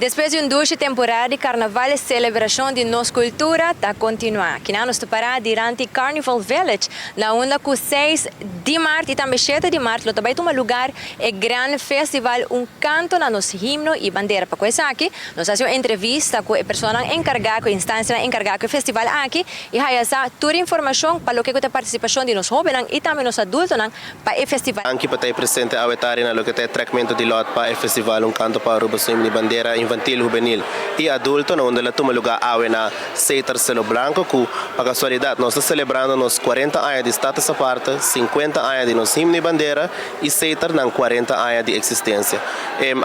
Despues di un dushi temporada di carnaval, e celebracion di nos cultura ta continua. Akinan nos ta para dilanti Carnival Village, na unda cu 6 di maart y tambe 7 di maart lo tambe tuma lugar e gran festival Un Canto na Nos Himno y Bandera. Pa esaki, nos a haci un entrevista cu e persona encarga, cu e instancia encarga cu e festival aki, y haya tur informacion pa loke ta participacion di nos hobennan y tambe nos adultonan pa e festival. Danki pa ta presente awe tardi na loke ta trekmento di lot pa e festival Un Canto pa Aruba su Himno y Bandera infantil, hubenil y adulto, na unda ta tuma lugar awe na Setar Sero Blanco, cu pa casualidad nos ta celebrando nos 40 aña di Status Aparte, 50 aña di nos Himno y Bandera y Setar nan 40 aña di existencia.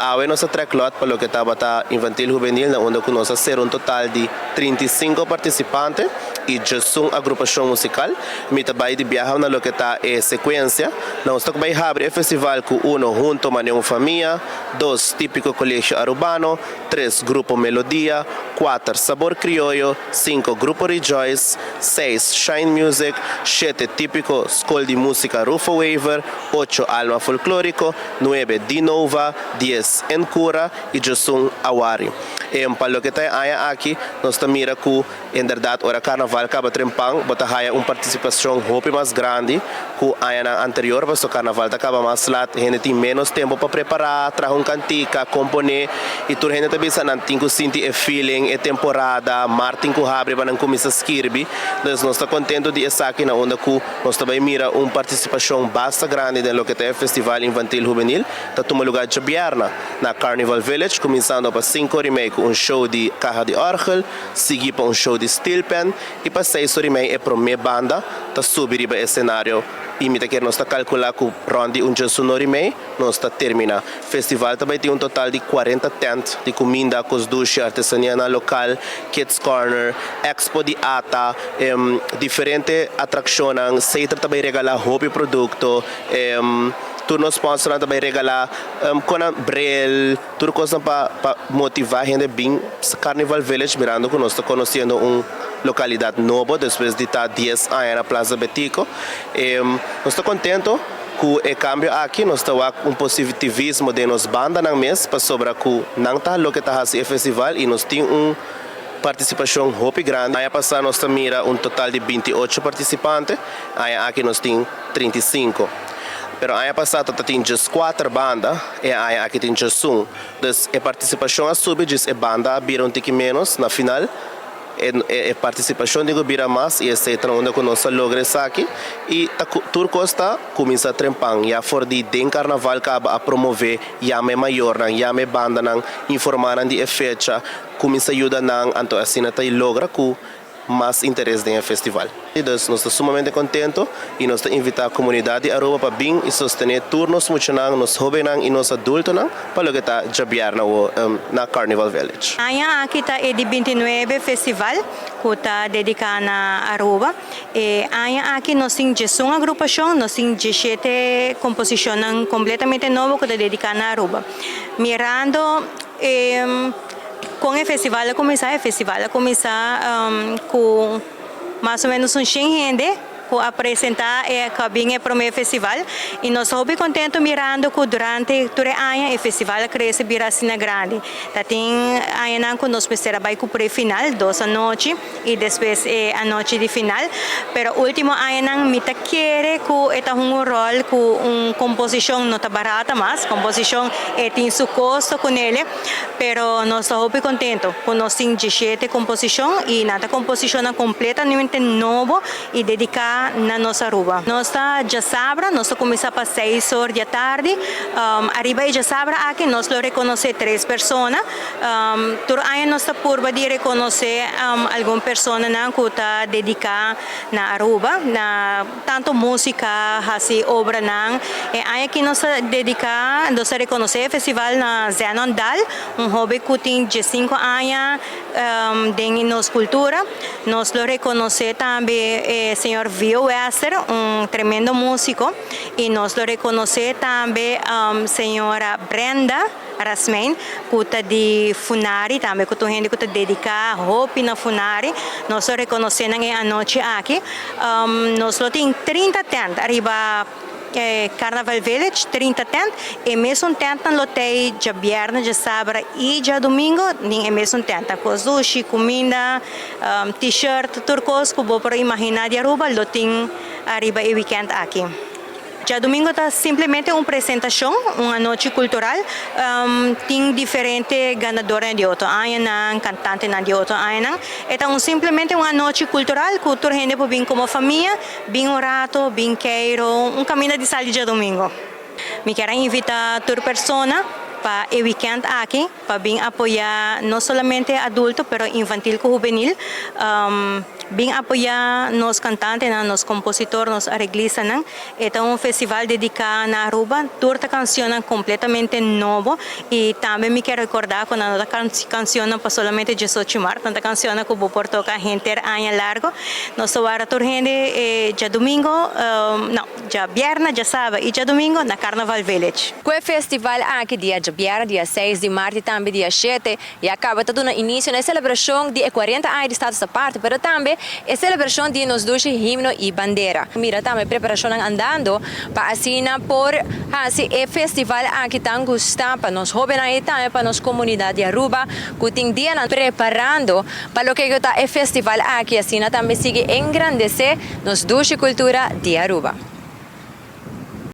Awe nos a trek lot pa loke tabata infantil hubenil, na unda cu nos a sera un total di 35 participante y 11 agrupacion musical. Mi ta bay di biaha na loke ta e secuencia. Nos ta bay habri e festival cu 1 Hunto Mane un Famia, 2 Tipico Colegio Arubano, 3 Grupo Melodia, 4 Sabor Criollo, 5 Grupo Rejoice, 6 Shine Music, 7 Tipico School di Musica Rufo Wever, 8 Alma Folclorico, 9 Dinova, 10 Encura y 11 Awari. E pa loke ta aki, nos ta mira cu inderdaad ora carnaval caba trempan, bo ta haya un participacion hopi mas grandi cu aña anterior, pasobra carnaval ta caba mas laat, hende tin menos tempo pa prepara, traha un cantica, compone, y tur hende tambe nan tin cu sinti e feeling, e temporada, maart tin cu habri pa nan cuminsa skirbi. Anto nos ta contento di esaki, na unda cu nos tambe mira un participacion basta grandi den loke ta e festival infantil hubenil, ta tuma lugar diabierna na Carnival Village, cuminsando pa 5:30 cu un show di caha di orgel, sigui pa un show di steel pan y pa 6:30 e prome banda ta subi riba scenario y mi ta kere nos ta calcula cu rond di un 11:30 nos ta termina. Festival tambe tin un total di 40 tent di cuminda, cos dushi, artesania na local, kids corner, expo di ata, diferente atraccion, Setar tambe regala hopi producto, tur nos sponsor tambe regala cu bril, tur cos pa motiva hende bin Carnival Village, mirando cu nos ta conociendo un localidad nobo despues di ta 10 aña na Plaza Betico. Nos ta contento cu e cambio aki, nos ta un positivismo di nos bandanan mes, pasobra cu nan ta loke ta e festival y nos tin un participacion hopi grandi. Aña pasa nos mira un total di 28 participante, aña aki nos tin 35. Pero aña pasa tin just 4 banda y aña aki tin just 1. Dus e participacion a subi, dus e banda a bira un tiki menos na final. E participacion di bira mas y esey ta unda cu nos a logra esaki y ta tur cos ta cuminsa trempan ya for di den carnaval caba a promove, yama mayornan, yama bandanan, informa nan di e fecha, cuminsa yuda nan, anto asina ta logra cu mas interes den e festival. Dus nos ta sumamente contento y nos ta invita e comunidad di Aruba pa bin y sostene tur nos muchanan, nos hobennan y nos adultonan pa loke ta diabierna na Carnival Village. Aña aki ta e di 29 festival cu ta dedica na Aruba. E aña aki nos tin 11 agrupacion, nos tin 17 composicion completamente nobo cu ta dedica na Aruba. Mirando con e festival a cuminsa, e festival a cuminsa cu mas o menos un 100 hende cu a presenta e cabin e prome festival y nos ta contento mirando cu durante tur aña e festival a crece bira asina grandi. Ta tin aña cu nos mester a bay cu pre-final, 2 anochi y despues anochi di final. Pero ultimo aña mi ta kere cu ta un rol cu un composicion no ta barata mas, composicion tin su costo cu ne, pero nos ta hopi contento cu nos tin 17 composicion y nan ta composicion completamente nobo y dedica na nos Aruba. Nos ta diasabra, nos ta cuminsa pa 6 or di atardi. Ariba e diasabra aki nos lo reconoce tres persona. Tur aña nos ta purba di reconoce algun persona nan cu ta dedica na Aruba, na tanto musica, asina obra nan. E aña aki nos ta dedica, nos ta reconoce e festival na Zenon Dal, un hoben cu tin 15 aña den nos cultura. Nos lo reconoce tambe señor Vio Wester, un tremendo musico, y nos lo reconoce tambe señora Brenda Rasmijn, cu ta di Funari, tambe cu hende cu ta dedica hopi na Funari. Nos lo reconoce e anochi aki. Nos lo tin 30 tent ariba. Carnaval Village, 30 tent, e mesun tentnan lo tey diabierna, diasabra y diadomingo, den e mesun tent. Cos dushi, cuminda, t-shirt, tur cos cu bo por imagina di Aruba lo tin ariba e weekend aki. Diadomingo ta simplemente un presentacion, un anochi cultural. Tin diferente ganador di otro añanan, cantantenan di otro añanan. E ta simplemente un anochi cultural cu tur hende por bin como famia, bin un rato, bin keiro, un caminda di sali diadomingo. Mi kier invita tur persona pa e weekend aki, pa bin apoya no solamente adulto, pero infantil cu hubenil. Bin apoya nos cantantenan, nos compositor, nos areglistanan. E ta un festival dedica na Aruba, tur ta cancion completamente nobo y tambe mi kier recorda cu nan no ta cancion pa solamente 18 maart, nan ta cancion cu bo por toca henter aña largo. Nos ta warda tur hende diadomingo, no, diabierna, diasabra y diadomingo na Carnaval Village. Cu e festival aki diabierna, dia 6 di maart y tambe dia 7, y caba ta duna inicio na celebracion di 40 aña di Status Aparte, pero tambe e celebracion di nos dushi himno y bandera. Mira tambe preparacion andando pa asina por haci e festival aki tan gusta pa nos hobennan y tambe pa nos comunidad di Aruba, cu tin dia preparando pa loke ta e festival aki, asina tambe sigui engrandece nos dushi cultura di Aruba.